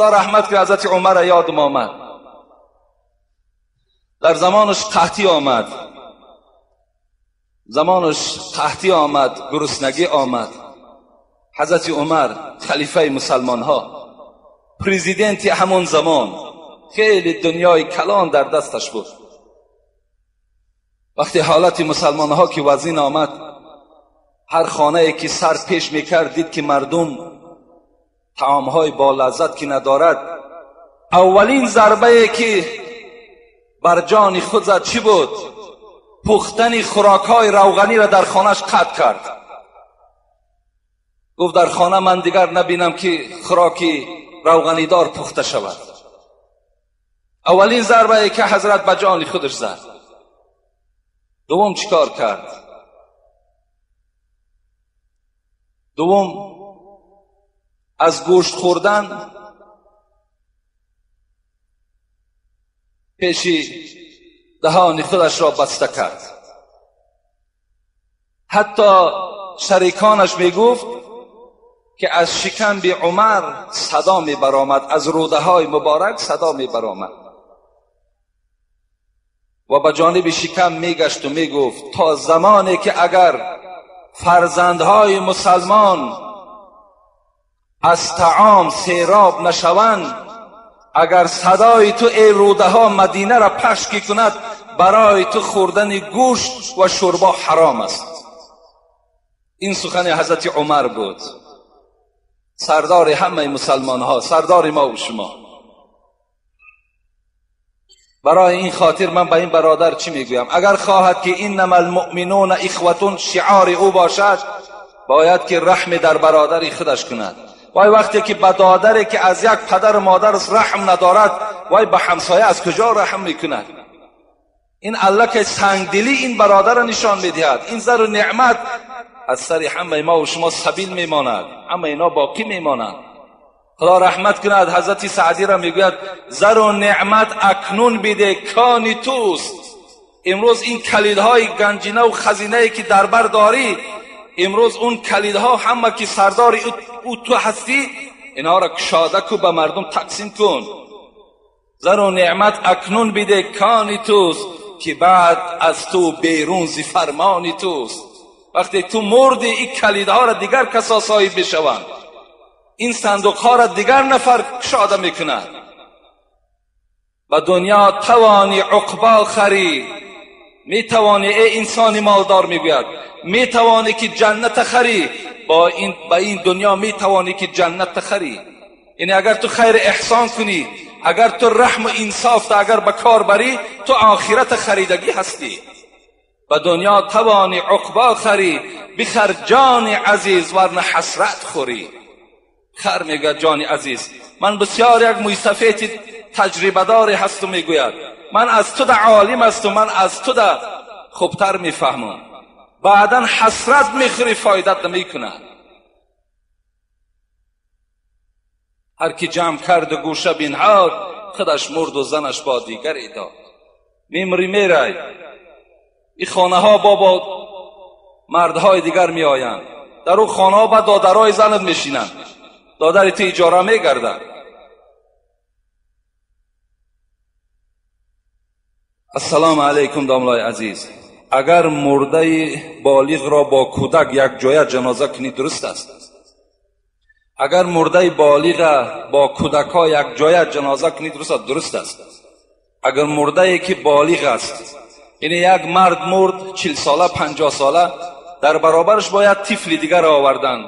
رحمت که حضرت عمر یادم آمد. در زمانش قحطی آمد، زمانش قحطی آمد، گرسنگی آمد. حضرت عمر خلیفه مسلمان ها، پرزیدنت همون زمان، خیلی دنیای کلان در دستش بود. وقتی حالت مسلمان ها که وزین آمد، هر خانه که سر پیش میکرد دید که مردم طعامهای با لذت که ندارد. اولین ضربه که بر جان خود زد چی بود؟ پختن خوراکهای روغنی را در خانهش قطع کرد. گفت در خانه من دیگر نبینم که خوراکی روغنی دار پخته شود. اولین ضربه که حضرت به جان خودش زد. دوم چیکار کرد؟ دوم از گوشت خوردن پیشی دهان خودش را بسته کرد. حتی شریکانش میگفت که از شکم بی عمر صدا می برآمد، از روده های مبارک صدا می برآمد و به جانب شکم میگشت و میگفت تا زمانی که اگر فرزندهای مسلمان از طعام سیراب نشوند، اگر صدای تو ای روده ها مدینه را پخش کند، برای تو خوردن گوشت و شوربا حرام است. این سخن حضرت عمر بود، سردار همه مسلمان ها، سردار ما و شما. برای این خاطر من به این برادر چی میگویم؟ اگر خواهد که انما المؤمنون اخوتون شعار او باشد، باید که رحم در برادر خودش کند. وای وقتی که به دادری که از یک پدر و مادر رحم ندارد، وای به همسایه از کجا رحم میکند؟ این الله که سنگدلی این برادر را نشان میدهد. این زر و نعمت از سر همه ما و شما سبیل میماند، همه اینا باقی میمانند. خدا رحمت کند حضرت سعدی را میگوید زر و نعمت اکنون بده کانی توست. امروز این کلیدهای گنجینه و خزینه که در بر داری، امروز اون کلیدها همه که سردار او تو هستی، اینها را کشاده کو به مردم تقسیم کن. زر و نعمت اکنون بده کانی توست، که بعد از تو بیرون زی فرمانی توست. وقتی تو مردی این کلیدها را دیگر کسا صاحب بشوند، این صندوق ها را دیگر نفر کشاده میکند. به دنیا توانی عقبا خری، میتوانی ای انسان مالدار، میگوید میتوانی که جنت خری، با این به این دنیا میتوانی که جنت خری. یعنی اگر تو خیر احسان کنی، اگر تو رحم و انصاف اگر به کار بری، تو آخرت خریدگی هستی. به دنیا توانی عقبا خری، بخر جان عزیز ورنه حسرت خوری. خر میگوید جان عزیز، من بسیار یک مویسفید تجربه داری هستم، میگوید من از تو ده عالم هستم، من از تو ده خوبتر میفهمم. بعدا حسرت میخوری، فایدت نمیکند. هر کی جمع کرد گوشه بینهاد، خودش مرد و زنش با دیگری داد. میمری میرای، این خانه ها با مردهای دیگر میآیند، در او خانه ها با دادرای زنت میشینند، دادر تو اجاره میگردند. السلام علیکم داملای عزیز. اگر مرده بالغ را با کودک یک جایه جنازه کنی درست است؟ اگر مرده بالغ با کودک ها یک جایه جنازه کنی درست است؟ درست است. اگر مرده که بالغ است، یعنی یک مرد مرد 40 ساله 50 ساله، در برابرش باید طفل دیگر آوردن،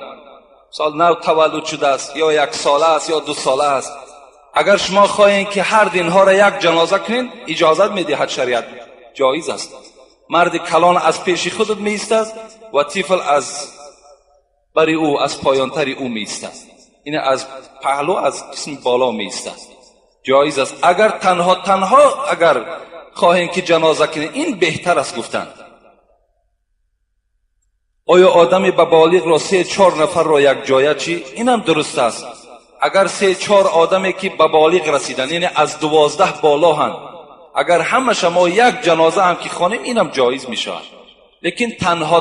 سال نو تولد شده است، یا 1 ساله است یا 2 ساله است. اگر شما خواهید که هر دینها را یک جنازه کنین، اجازت میدهد شریعت، جایز است. مرد کلان از پیش خودت می ایستد و طفل از بری او، از پایانتر او می ایستد، این از پهلو از قسم بالا می ایستد، جایز است. اگر تنها اگر خواهیم که جنازه کنین، این بهتر است گفتن. آیا آدمی به بالغ را 3-4 نفر را یک جایه چی؟ اینم درست است. اگر 3-4 آدمی که به بالغ رسیدن، یعنی از 12 بالا هن، اگر همه شما یک جنازه هم که خوانیم، اینم جایز می شود. لیکن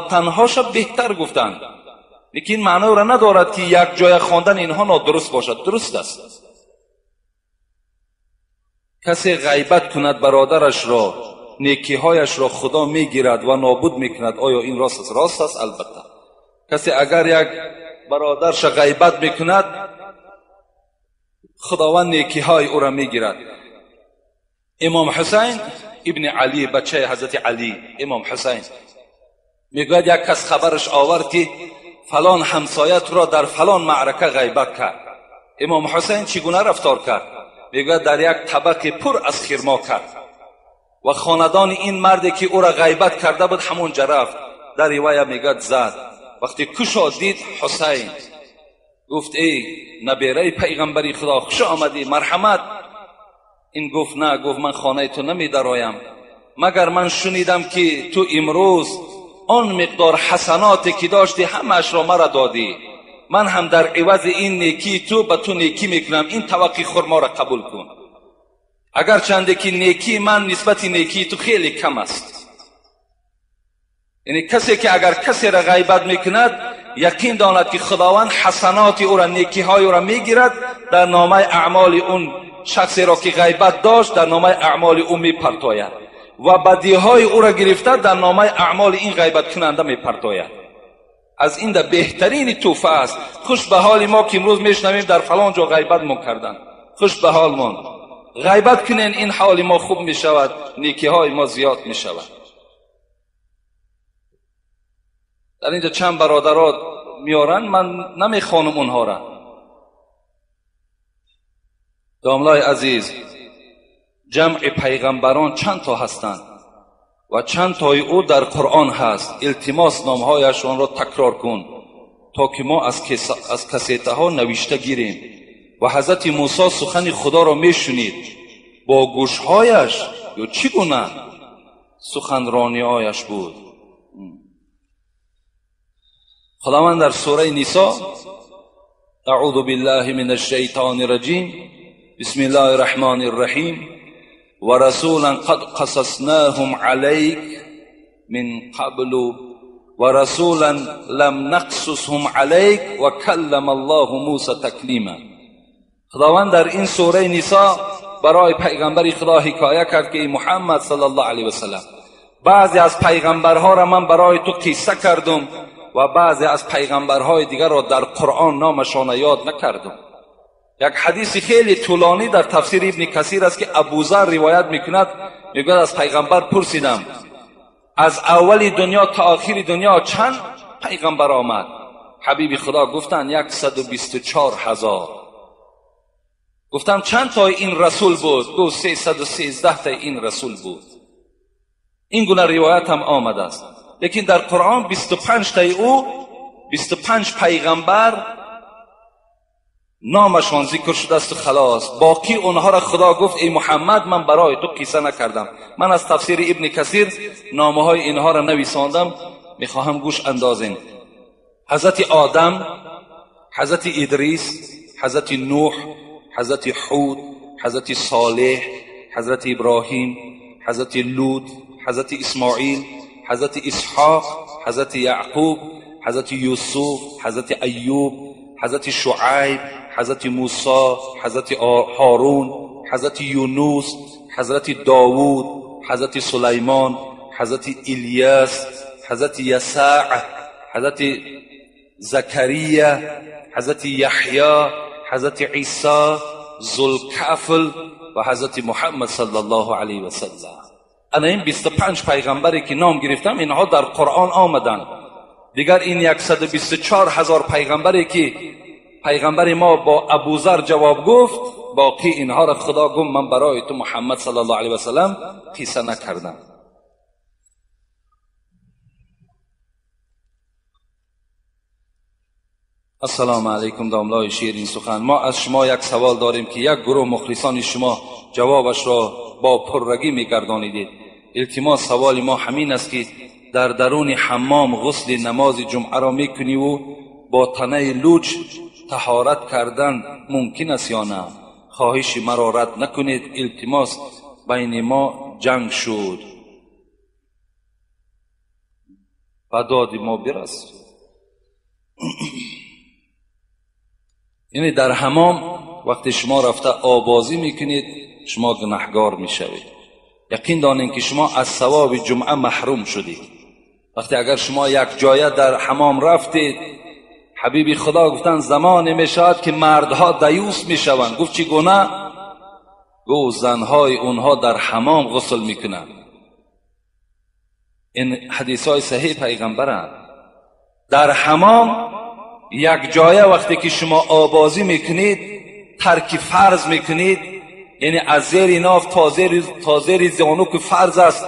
تنها شب بهتر گفتن. لیکن معنی را ندارد که یک جای خواندن اینها نادرست باشد، درست است. کسی غیبت کند برادرش را، نیکیهایش را خدا میگیرد و نابود میکند، آیا این راست است؟ راست است البته. کسی اگر یک برادرش غیبت میکند، خداوند نیکیهای او را میگیرد. امام حسین ابن علی، بچه حضرت علی، امام حسین میگوید یک کس خبرش آورد که فلان همسایت را در فلان معرکه غیبت کرد. امام حسین چگونه رفتار کرد؟ میگوید در یک طبق پر از خرما کرد و خاندان این مردی که او را غیبت کرده بود همونجا رفت. در روایت میگوید زد. وقتی کشاد دید حسین، گفت ای نبیره پیغمبری خدا، خوش آمدی، مرحمت. این گفت نه، گفت من خانه تو نمی درایم، مگر من شنیدم که تو امروز آن مقدار حسناتی که داشتی همش را مرا دادی، من هم در عوض این نیکی تو به تو نیکی میکنم، این توقی خرما را قبول کن، اگر چنده که نیکی من نسبت نیکی تو خیلی کم است. یعنی کسی که اگر کسی را غیبت میکند، یقین داند که خداوند حسنات او را، نیکی های او را میگیرد، در نامه اعمال اون شخصی را که غیبت داشت در نامه اعمال او میپرتاید و بدیهای او را گرفته در نامه اعمال این غیبت کننده میپرتاید. از این در بهترین توفه است. خوش به حال ما که امروز میشنویم در فلان جا غیبت ما کردن. خوش به حال ما. غیبت کنین، این حال ما خوب میشود، نیکی های ما زیاد میشود. در اینجا چند برادرات میارن، من نمیخوانم اونها را. داملای عزیز، جمع پیغمبران چند تا هستند و چند تای او در قرآن هست. التماس نامهایشان را تکرار کن تا که ما از کسیته ها نوشته گیریم. و حضرت موسی سخن خدا را میشنید با گوشهایش یا چگونه سخنرانی‌هایش بود؟ خداوند در سوره نساء، اعوذ بالله من الشیطان الرجیم، بسم الله الرحمن الرحیم، و رسولا قد قصصناهم علیک من قبل و رسولا لم نقصصهم علیک و کلم الله موسی تکلیما. خداوند در این سوره نساء برای پیغمبر خدا حکایه کرد که ای محمد صلی الله علیه و سلم، بعضی از پیغمبرها را من برای تو قصه کردم و بعضی از پیغمبرهای دیگر را در قرآن نامشان یاد نکردم. یک حدیث خیلی طولانی در تفسیر ابن کثیر است که ابوذر روایت میکند، میگوید از پیغمبر پرسیدم از اول دنیا تا آخر دنیا چند پیغمبر آمد؟ حبیب خدا گفتند 124,000. گفتم چند تا این رسول بود؟ گفت 313 تا این رسول بود. این گونه روایت هم آمده است. لیکن در قرآن 25 تای او، 25 پیغمبر نامشان ذکر شده است و خلاص. باقی اونها را خدا گفت ای محمد من برای تو قصه نکردم. من از تفسیر ابن کثیر نامه های اینها را نویساندم، میخواهم گوش اندازین. حضرت آدم، حضرت ادریس، حضرت نوح، حضرت حود، حضرت صالح، حضرت ابراهیم، حضرت لوط، حضرت اسماعیل، حضرت اسحاق، حضرت یعقوب، حضرت یوسف، حضرت ایوب، حضرت شعیب، حضرت موسی، حضرت هارون، حضرت یونس، حضرت داوود، حضرت سلیمان، حضرت الیاس، حضرت یسع، حضرت زکریا، حضرت یحیی، حضرت عیسی، ذوالکفل و حضرت محمد صلی الله علیه و سلم. انا این 25 پیغمبری که نام گرفتم اینها در قرآن آمدند. دیگر این 124,000 پیغمبری که پیغمبر ما با ابوذر جواب گفت، باقی اینها را خدا گفت من برای تو محمد صلی الله علیه و سلم قصه نکردم. السلام علیکم داملای شیرین سخن، ما از شما یک سوال داریم که یک گروه مخلصان شما جوابش را با پررگی میگردانیدید. التماس سوال ما همین است که در درون حمام غسل نماز جمعه را میکنی و با تنه لوچ طهارت کردن ممکن است یا نه؟ خواهش مرا رد نکنید. التماس بین ما جنگ شد، به داد ما برس. یعنی در حمام وقتی شما رفته آبازی میکنید، شما گناهگار میشوید. یقین دانین که شما از ثواب جمعه محروم شدید. وقتی اگر شما یک جایه در حمام رفتید، حبیبی خدا گفتن زمان میشود که مردها دیوس میشوند. گفت چی گونه؟ گفت زنهای اونها در حمام غسل میکنند. این حدیث های صحیح پیغمبرند. در حمام یک جایه وقتی که شما آبازی میکنید، ترک فرض میکنید، یعنی از زیر ناف تا زیر زانو که فرض است،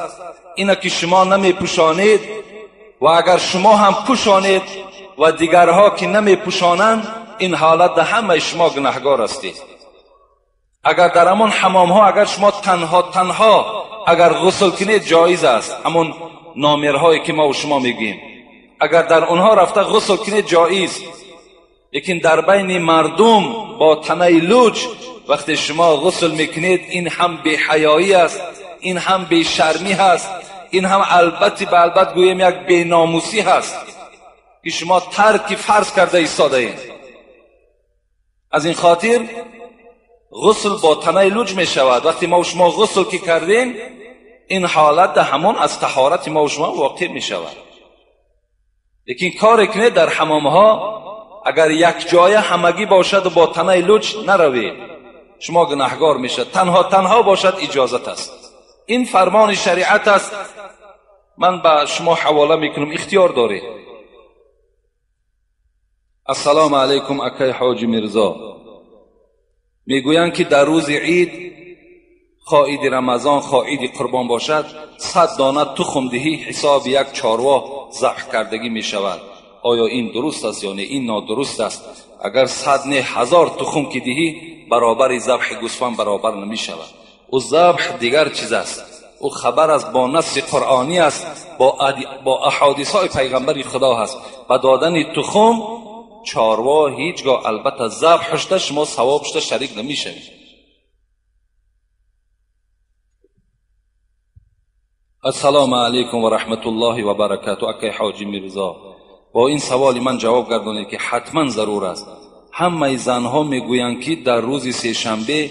اینا که شما نمیپوشانید و اگر شما هم پوشانید و دیگرها که نمیپوشانند، این حالت ده همه شما گناهگار هستید. اگر در همان حمام ها اگر شما تنها اگر غسل کنید جایز است، همون نامرهایی که ما و شما میگیم، اگر در اونها رفته غسل کنید جایز، لیکن در بین مردم با تنه لوچ وقتی شما غسل میکنید، این هم بی‌حیایی است، این هم بی‌شرمی هست، این هم البته به البته گوییم یک بی‌ناموسی هست که شما ترک فرض کرده ایستاده اید. از این خاطر غسل با تنه لوچ می شود. وقتی ما و شما غسل که کردیم، این حالت همون از طهارت ما و شما واقع می شود. لیکن کار کنید در حمام ها اگر یک جای همگی باشد و با تنه لوچ نروید، شما گناهگار میشد. تنها باشد اجازت است. این فرمان شریعت است. من به شما حواله میکنم، اختیار دارید. السلام علیکم اکای حاجی میرزا. میگویند که در روز عید، خواه عید رمضان خواه عید قربان باشد، 100 دانه تخم دهی حساب یک چاروا ذبح کردگی میشود. آیا این درست است یا نه؟ این نادرست است. اگر 100 نه 1000 تخم که دهی، برابر ذبح گوسفند برابر نمی شود. او ذبح دیگر چیز است. او خبر است، با نص قرآنی است، با احادیث های پیغمبر خدا هست. با دادن تخم چاروا هیچگاه البته ذبح شده شما ثواب شده شریک نمی شوید. السلام علیکم و رحمت الله و برکاته. اکی حاجی میرزا، با این سوال من جواب گردانید که حتما ضرور است. همه زنها میگویند که در روز سه شنبه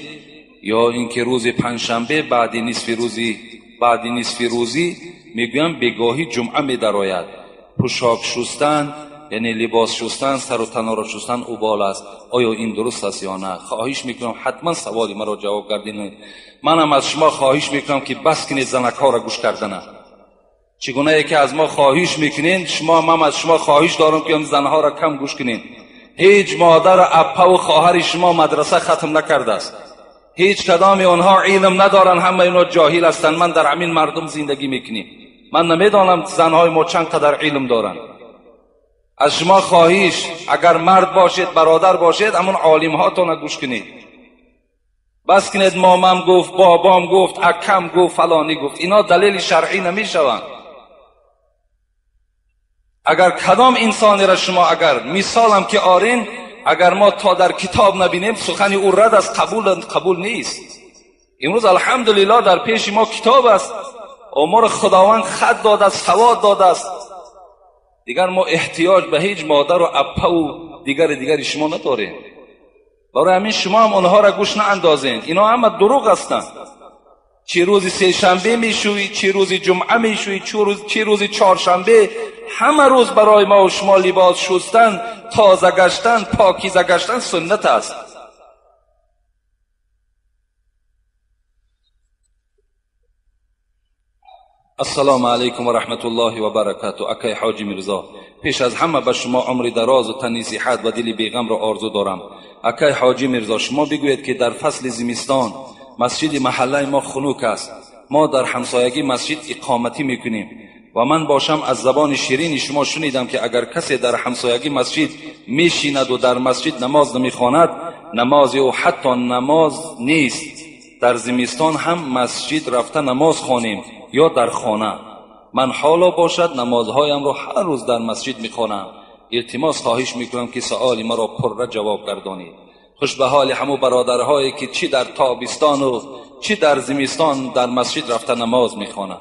یا اینکه روز پنجشنبه بعد نصف روزی میگویند بگاهی جمعه میدراید. پوشاک شستن یعنی لباس شستن، سر و تن را شستن اوبال است. آیا این درست است یا نه؟ خواهش میکنم حتما سوالی مرا جواب گردینید. منم از شما خواهش میکنم که بس کنید زنک ها را گوش کردن. چگونه یکی از ما خواهش میکنین، شما من از شما خواهش دارم که زنها را کم گوش کنین. هیچ مادر اپا و خواهر شما مدرسه ختم نکرده است. هیچ کدام آنها علم ندارن، همه اینا جاهل هستند. من در همین مردم زندگی میکنیم. من نمیدانم زنهای ما چند قدر علم دارن. از شما خواهش اگر مرد باشید، برادر باشید، همون عالم هاتون گوش کنید. بس کنید مامم گفت، بابام گفت، اکم گفت، فلانی گفت. اینا دلیل شرعی نمیشوند. اگر کدام انسانی را شما اگر مثالم که آرین، اگر ما تا در کتاب نبینیم سخن او رد است، قبول نیست. امروز الحمدلله در پیش ما کتاب است و ما را خداوند خط داده است، سواد داده است. دیگر ما احتیاج به هیچ مادر و اپا و دیگر شما نداریم. برای همین شما هم آنها را گوش ناندازین. اینا همه دروغ هستند. چه روز سه شنبه میشوی، چه روز جمعه میشوی، چه روز چهارشنبه، همه روز برای ما و شما لباس شستن، تازه گشتن، پاکیزه گشتن سنت است. السلام علیکم و رحمت الله و برکاته. اکای حاجی میرزا، پیش از همه به شما عمر دراز و تنی صحت و دل بیغم را آرزو دارم. اکای حاجی میرزا، شما بگویید که در فصل زمستان مسجد محله ما خنک است. ما در همسایگی مسجد اقامتی میکنیم و من باشم از زبان شیرین شما شنیدم که اگر کسی در همسایگی مسجد میشیند و در مسجد نماز نمیخواند، نماز او حتی نماز نیست. در زمستان هم مسجد رفته نماز خوانیم یا در خانه. من حالا باشد نمازهایم را هر روز در مسجد میخوانم. التماس خواهش میکنم که سؤال مرا پرره جواب گردانید. خوش به حال همو برادرهایی که چی در تابستان و چی در زمستان در مسجد رفته نماز میخوانند.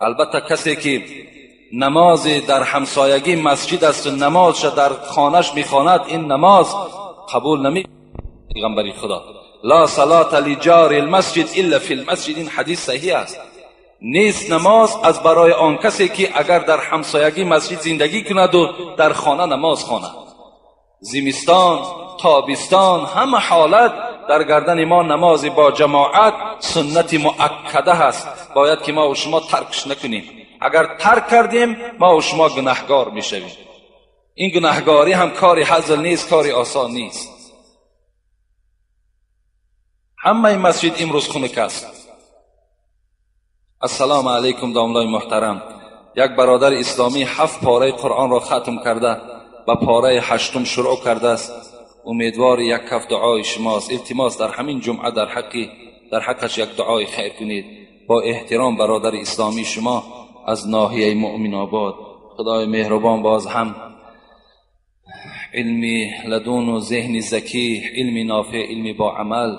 البته کسی که نماز در همسایگی مسجد است و نمازش در خانهش میخواند، این نماز قبول نمی پیغمبری خدا. لا صلاة لجار المسجد الا فی المسجد. این حدیث صحیح است. نیست نماز از برای آن کسی که اگر در همسایگی مسجد زندگی کند و در خانه نماز خواند. زمستان، تابستان، همه حالت در گردن ما نماز با جماعت سنت مؤکده هست. باید که ما و شما ترکش نکنیم. اگر ترک کردیم ما و شما گناهگار میشویم. این گناهگاری هم کاری هزل نیست، کاری آسان نیست. همه این مسجد امروز خنک است. السلام علیکم داملای محترم. یک برادر اسلامی 7 پاره قرآن را ختم کرده و پاره 8 شروع کرده است. امیدوار یک کف دعای شماست. التماس در همین جمعه در حقش یک دعای خیر کنید. با احترام برادر اسلامی شما از ناحیه مؤمن آباد. خدای مهربان باز هم علمی لدون و ذهن ذکی، علمی نافع، علمی با عمل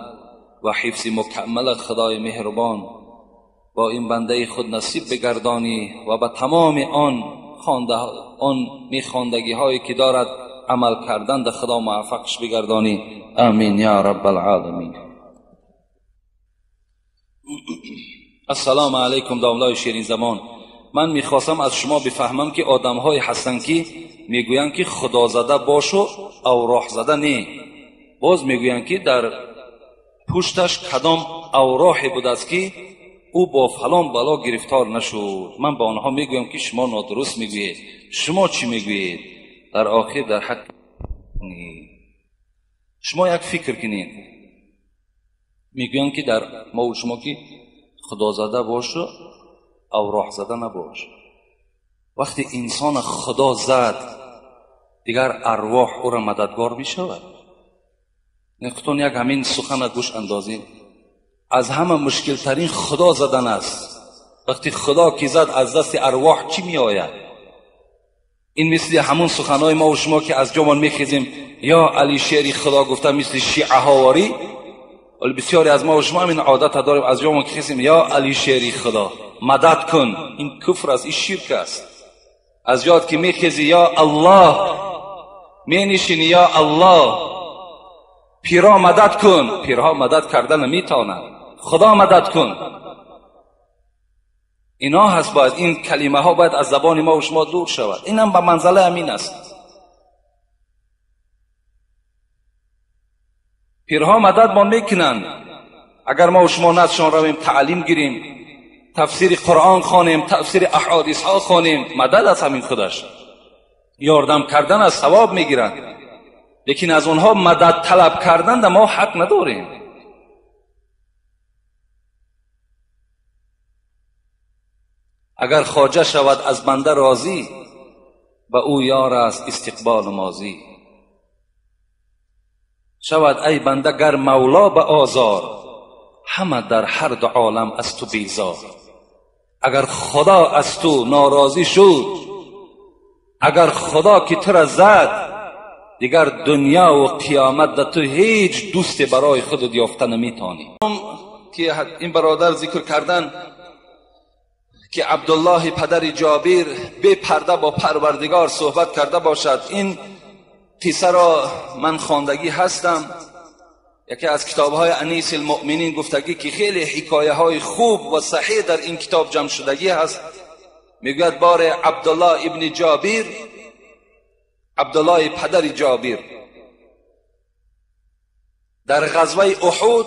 و حفظ مکمل خدای مهربان با این بنده خود نصیب بگردانی و به تمام آن میخواندگی هایی که دارد عمل کردن در خدا موفقش بگردانی. آمین یا رب العالمین. السلام علیکم داملای شیرین زمان. من میخواستم از شما بفهمم که آدم های هستند که میگویند که خدا زده باش و اوراح زده نه. باز میگویند که در پشتش کدام اوراحی بود است که او با فلان بلا گرفتار نشد. من به آنها میگویم که شما نادرست میگویید. شما چی میگویید؟ در آخر در حق شما یک فکر کنید. میگویند که در ما و شما که خدا زده باش و اوراح زده نباش. وقتی انسان خدا زد دیگر ارواح او را مددگار میشود. خودتون یک همین سخن گوش اندازین. از همه مشکل ترین خدا زدن است. وقتی خدا کی زد از دست ارواح چی می آید؟ این مثل همون سخنهای ما و شما که از جامان میخیزیم یا علی شعری خدا گفته، مثل شیعه هاواری. ولی بسیاری از ما و شما همین عادت داریم، از جامان که خیزیم یا علی شعری خدا مدد کن. این کفر است، این شرک است. از یاد که میخیزی یا الله، می نشینی یا الله، پیرا مدد کن. پیرها مدد کردن نمیتونن، خدا مدد کن. اینا هست. باید این کلمه ها باید از زبان ما و شما دور شود. اینم به منزله امین است. پیرها مدد ما میکنن. اگر ما و شما نزدشان رویم تعلیم گیریم، تفسیر قرآن خوانیم، تفسیر احادیث ها خوانیم، مدد از همین خودش یاردم کردن از ثواب میگیرن. لیکن از اونها مدد طلب کردن در ما حق نداریم. اگر خواجه شود از بنده راضی، به او یار است استقبال ماضی. شود ای بنده گر مولا به آزار، همه در هر دو عالم از تو بیزار. اگر خدا از تو ناراضی شد، اگر خدا که تو را زد، دیگر دنیا و قیامت در تو هیچ دوست برای خودت یافته نمیتانی. که این برادر ذکر کردن که عبدالله پدر جابر بی پرده با پروردگار صحبت کرده باشد. این قصه را من خواندگی هستم. یکی از کتاب‌های انیس المؤمنین گفتگی که خیلی حکایه های خوب و صحیح در این کتاب جمع شدگی هست. میگوید بار عبدالله ابن جابر، عبدالله پدر جابر، در غزوه احد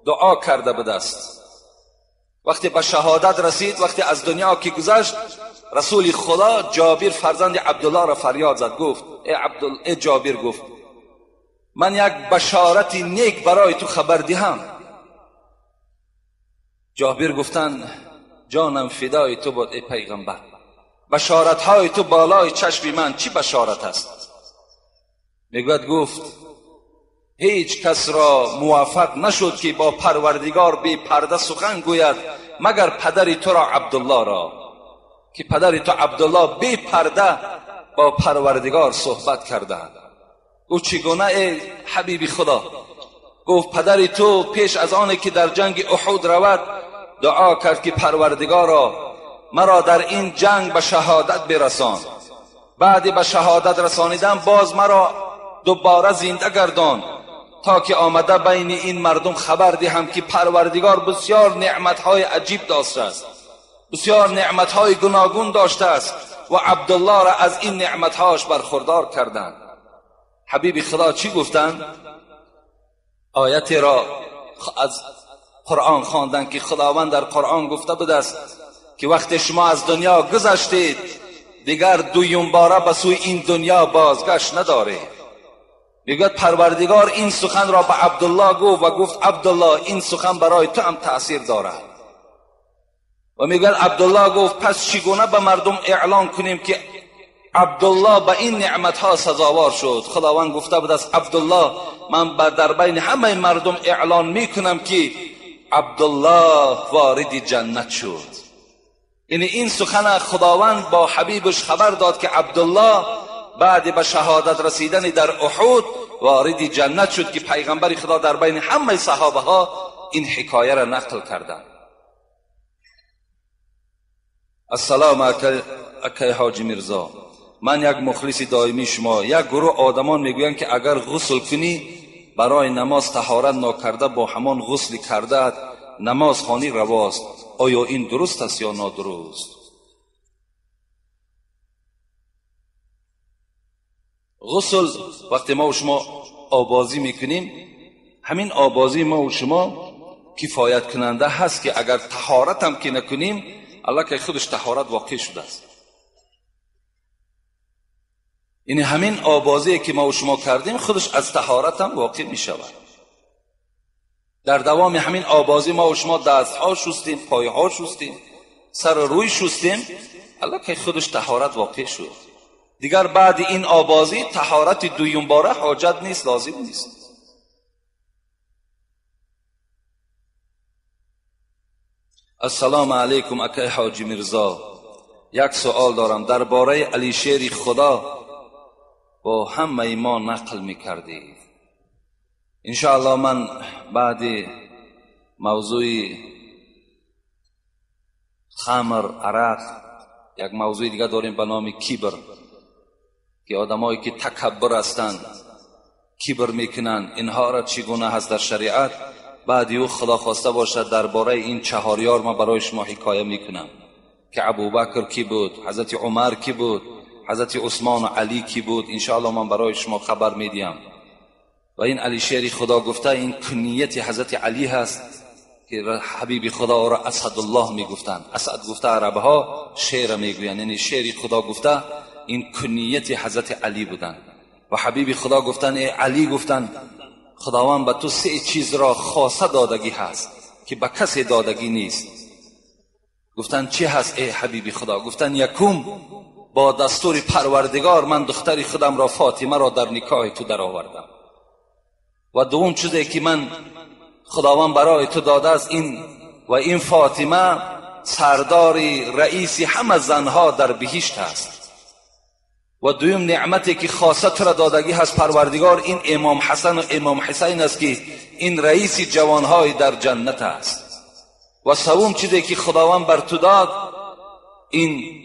دعا کرده بوده است. وقتی به شهادت رسید، وقتی از دنیا که گذشت، رسول خدا جابر فرزند عبدالله را فریاد زد، گفت ای جابر، گفت من یک بشارت نیک برای تو خبر دهم. جابر گفتن جانم فدای تو بود ای پیغمبر، بشارت های تو بالای چشم من، چی بشارت است؟ میگوید گفت هیچ کس را موفق نشد که با پروردگار بی پرده سخن گوید مگر پدر تو را عبدالله را، که پدر تو عبدالله بی پرده با پروردگار صحبت کرده. او چگونه ای حبیبی خدا؟ گفت پدر تو پیش از آن که در جنگ احد رود دعا کرد که پروردگارا مرا در این جنگ به شهادت برسان، بعد به شهادت رسانیدن باز مرا دوباره زنده گردان تا که آمده بین این مردم خبر دهم که پروردگار بسیار نعمتهای عجیب داشته است، بسیار نعمتهای گوناگون داشته است و عبدالله را از این نعمتهاش برخوردار کردند. حبیب خدا چی گفتند؟ آیت را از قرآن خواندند که خداوند در قرآن گفته بوده است که وقتی شما از دنیا گذشتید دیگر دویم باره به سوی این دنیا بازگشت ندارید. میگوید پروردگار این سخن را به عبدالله گفت و گفت عبدالله این سخن برای تو هم تأثیر دارد. و میگوید عبدالله گفت پس چگونه به مردم اعلان کنیم که عبدالله به این نعمتها سزاوار شد؟ خداوند گفته بود است عبدالله من در بین همه مردم اعلان میکنم که عبدالله وارد جنت شد. یعنی این سخن خداوند با حبیبش خبر داد که عبدالله بعد به شهادت رسیدن در احد وارد جنت شد که پیغمبر خدا در بین همه صحابه ها این حکایه را نقل کردند. السلام اکی حاجی میرزا، من یک مخلص دائمی شما. یک گروه آدمان میگویند که اگر غسل کنی برای نماز طهارت ناکرده با همان غسل کرده نماز خوانی رواست. آیا این درست است یا نادرست؟ غسل وقتی ما و شما آبازی میکنیم، همین آبازی ما و شما کفایت کننده هست که اگر طهارت هم که نکنیم الله که خودش طهارت واقع شده است. یعنی همین آبازی که ما و شما کردیم خودش از طهارت هم واقع می شود. در دوام همین آبازی ما و شما دستها شستیم، پایها شستیم، سر روی شستیم، الله که خودش طهارت واقع شد. دیگر بعد این آبازی طهارت دویم باره حاجت نیست، لازم نیست. السلام علیکم اکی حاجی میرزا، یک سوال دارم درباره علی شیر خدا با همه ما نقل میکردید. انشاءالله من بعد موضوع خمر، عرق، یک موضوع دیگه داریم به نام کیبر که آدمایی که تکبر هستند، کیبر میکنند، اینها را چگونه هست در شریعت. بعد او خدا خواسته باشد درباره این چهار یار ما برای شما حکایه میکنم که ابوبکر کی بود، حضرت عمر کی بود، حضرت عثمان و علی کی بود. انشاءالله من برای شما خبر میدیم. و این علی شیر خدا گفته این کنیت حضرت علی هست که حبیب خدا را اسدالله میگفتند. اسد گفته عربها شیر میگویند، یعنی شیر خدا گفته این کنیت حضرت علی بودند. و حبیب خدا گفتن ای علی، گفتن خداوند به تو سه چیز را خاصه دادگی هست که به کسی دادگی نیست. گفتن چی هست ای حبیب خدا؟ گفتن یکم با دستور پروردگار من دختر خودم را فاطمه را در نکاح تو در آوردم. و دوم چیزی که من خداوند برای تو داده است این و این فاطمه سردار رئیس همه زنها در بهشت است. و دوم نعمتی که خاصه تو را دادگی هست پروردگار این امام حسن و امام حسین است که این رئیس جوانهای در جنت است. و سوم چیزی که خداوند بر تو داد این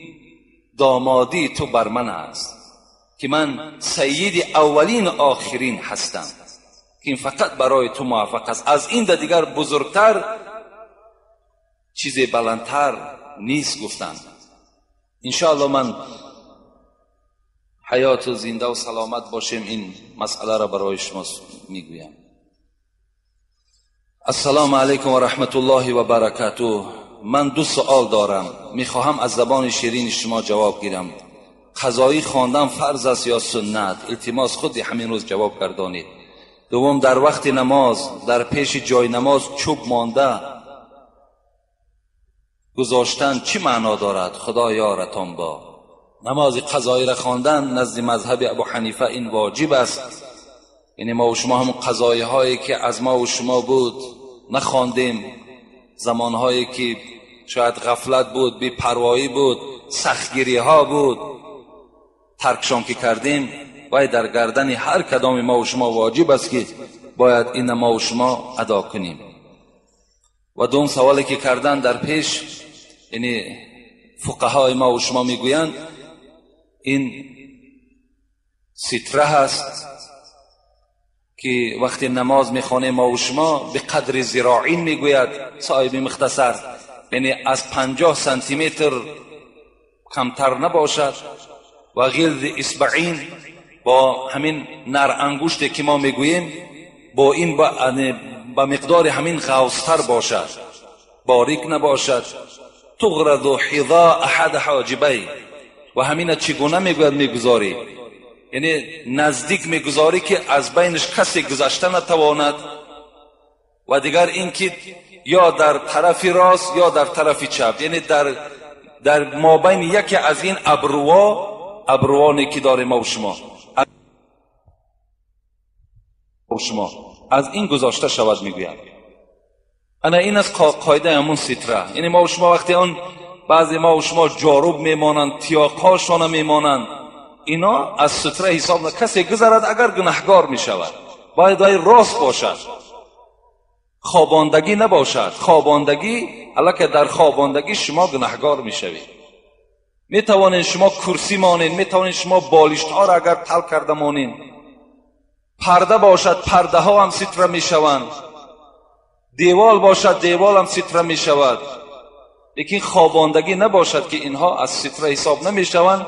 دامادی تو بر من است که من سید اولین و آخرین هستم که این فقط برای تو موفق است. از این دیگر بزرگتر چیز بلندتر نیست. گفتند انشاءالله من حیات و زنده و سلامت باشیم این مسئله را برای شما میگویم. السلام علیکم و رحمت الله و برکاته. من دو سوال دارم، میخواهم از زبان شیرین شما جواب گیرم. قضایی خواندن فرض است یا سنت؟ التماس خود همین روز جواب گردانید. دوم، در وقت نماز در پیش جای نماز چوب مانده گذاشتن چی معنا دارد؟ خدا یارتان با. نماز قضایی را خواندن نزد مذهب ابو حنیفه این واجب است. یعنی ما و شما هم قضایی هایی که از ما و شما بود نخواندیم، زمانهایی که شاید غفلت بود، بی پروایی بود، سختگیری ها بود، ترکشان که کردیم، باید در گردن هر کدام ما و شما واجب است که باید این ما و شما ادا کنیم. و دوم سوالی که کردن در پیش، یعنی فقهای ما و شما میگویند این ستره هست که وقتی نماز میخوانیم ما و شما به قدر ذراعین میگوید صاحب مختصر، یعنی از 50 سانتی متر کمتر نباشد، و غلظ اصبعین با همین نر انگشت که ما میگوییم با این با مقدار همین غوصتر باشد، باریک نباشد. تغرض حذاء احد حاجبی، و همین چگونه میگوید میگذاری، یعنی نزدیک میگذاری که از بینش کسی گذشته نتواند، و دیگر اینکه یا در طرف راست یا در طرف چپ، یعنی در مابین یکی از این ابروانی که داریم ما و شما از این گذاشته شود میگوید. انا این از قاعده همون ستره. یعنی ما و شما وقتی آن بعضی ما و شما جاروب میمانند، تیاقهاشان میمانند، اینا از ستره حساب نه. کسی گذرد اگر گناهگار میشود، باید راست باشد، خواباندگی نباشد. خواباندگی الکه در خواباندگی شما گناهگار میشوید. میتوانید شما کرسی مانید، میتوانید شما بالشت ها را اگر تل کرده مانید، پرده باشد پرده ها هم ستره میشوند، دیوال باشد دیوال هم ستره میشود، لیکن خواباندگی نباشد که اینها از ستره حساب نمیشوند،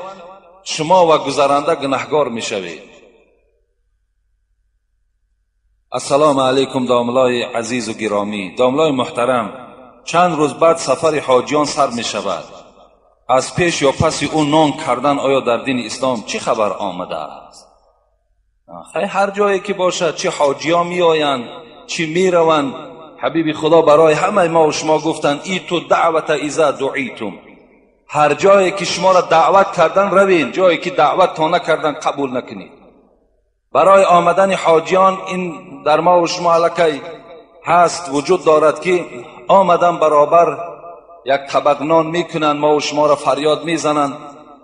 شما و گذرنده گناهگار میشوید. السلام علیکم داملای عزیز و گرامی، داملای محترم، چند روز بعد سفر حاجیان سر میشود. از پیش یا پس او نان کردن آیا در دین اسلام چی خبر آمده است؟ خیلی هر جایی که باشد، چه حاجیان میآیند چی میروند، حبیب خدا برای همه ما و شما گفتند ایتو دعوت اذا دعیتم، هر جایی که شما را دعوت کردن روین، جایی که دعوت تا نکردن قبول نکنید. برای آمدن حاجیان این در ما و شما الکی هست، وجود دارد که آمدن برابر یک طبق نان میکنن، ما و شما را فریاد میزنن.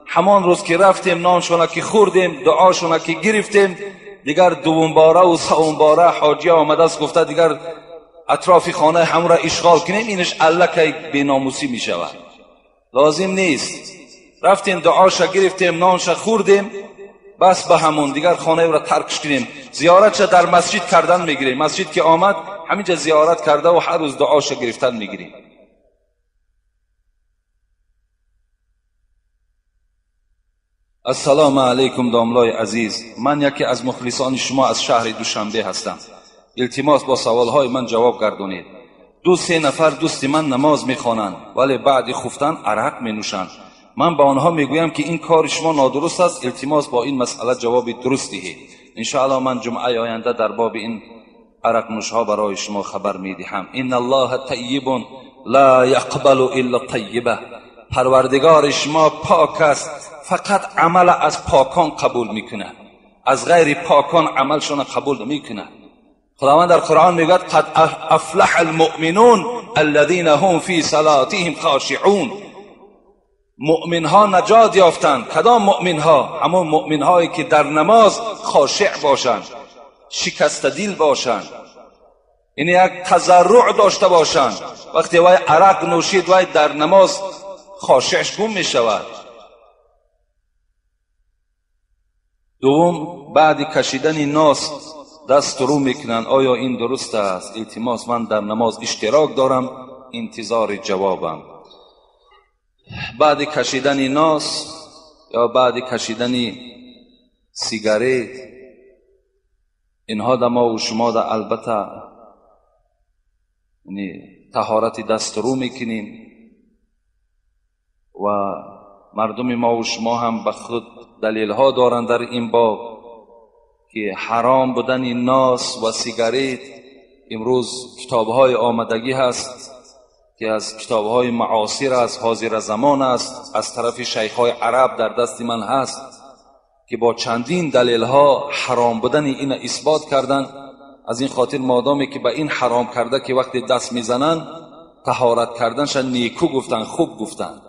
همان روز که رفتیم نانشونه که خوردیم، دعاشونه که گرفتیم، دیگر دوم باره و سوم باره حاجی آمده است گفته دیگر اطراف خانه هم را اشغال کنیم، اینش الکی بیناموسی میشود، لازم نیست. رفتیم دعاش گرفتیم، نانش خوردیم، بس به همون دیگر خانه را ترکش کنیم. زیارتش در مسجد کردن میگیریم، مسجد که آمد همینجا زیارت کرده و هر روز دعاش گرفتن میگیریم. السلام علیکم داملای عزیز، من یکی از مخلصان شما از شهر دوشنبه هستم. التماس با سوالهای من جواب گردونید. 2-3 نفر دوست من نماز میخوانند ولی بعد خفتن عرق مینوشند. من به آنها میگویم که این کار شما نادرست است، التماس با این مسئله جواب درست دهید. انشاءالله من جمعه آینده در باب این عرق نوشها برای شما خبر میدهم. ان الله طیب لا یقبل الا طیبه، پروردگار شما پاک است، فقط عمل از پاکان قبول میکنه، از غیر پاکان عملشون قبول نمیکنه. خداوند در قرآن میگوید قد افلح المؤمنون الذين هم فی صلاتهم خاشعون. مؤمن ها نجات یافتند. کدام مؤمن ها؟ همون مؤمن هایی که در نماز خاشع باشند، شکسته دل باشند، یعنی یک تضرع داشته باشند. وقتی وای عرق نوشید وای در نماز خاشعش گم می شود. دوم، بعد کشیدن ناس دست رو میکنن، آیا این درست است؟ التماس، من در نماز اشتراک دارم، انتظار جوابم. بعد کشیدن ناس یا بعد کشیدن سیگارت، اینها در ما و شما در البته یعنی طهارت دست رو میکنیم و مردم ما و شما هم به خود دلیل ها دارند در این باب که حرام بودن ناس و سیگارت. امروز کتاب های آمدگی هست که از کتاب های معاصر است، حاضر زمان است، از طرف شیخ های عرب در دست من هست که با چندین دلیل ها حرام بودن این اثبات کردن. از این خاطر مادامی که به این حرام کرده که وقتی دست میزنن طهارت کردنش نیکو گفتن، خوب گفتن.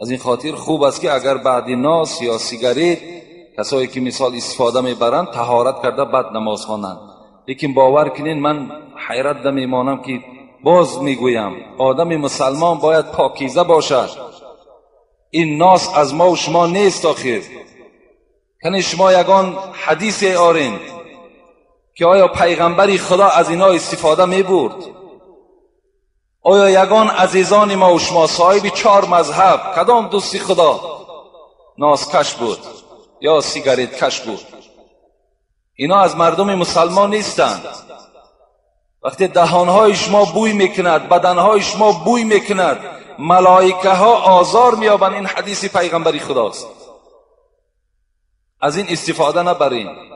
از این خاطر خوب است که اگر بعد ناس یا سیگارت کسایی که مثال استفاده میبرند طهارت کرده بعد نماز خوانند. لیکن باور کنین من حیرت میمانم که باز میگویم آدم مسلمان باید پاکیزه باشد. این ناس از ما و شما نیست. آخر کنی شما یگان حدیث آرین که آیا پیغمبری خدا از اینا استفاده می برد؟ آیا یگان عزیزان ما و شما صاحب 4 مذهب کدام دوستی خدا نازکش بود یا سیگارت کش بود؟ اینا از مردم مسلمان نیستند. وقتی دهانهای شما بوی میکند، بدنهای شما بوی میکند، ملائکه ها آزار میابند. این حدیث پیغمبری خداست. از این استفاده نبرین.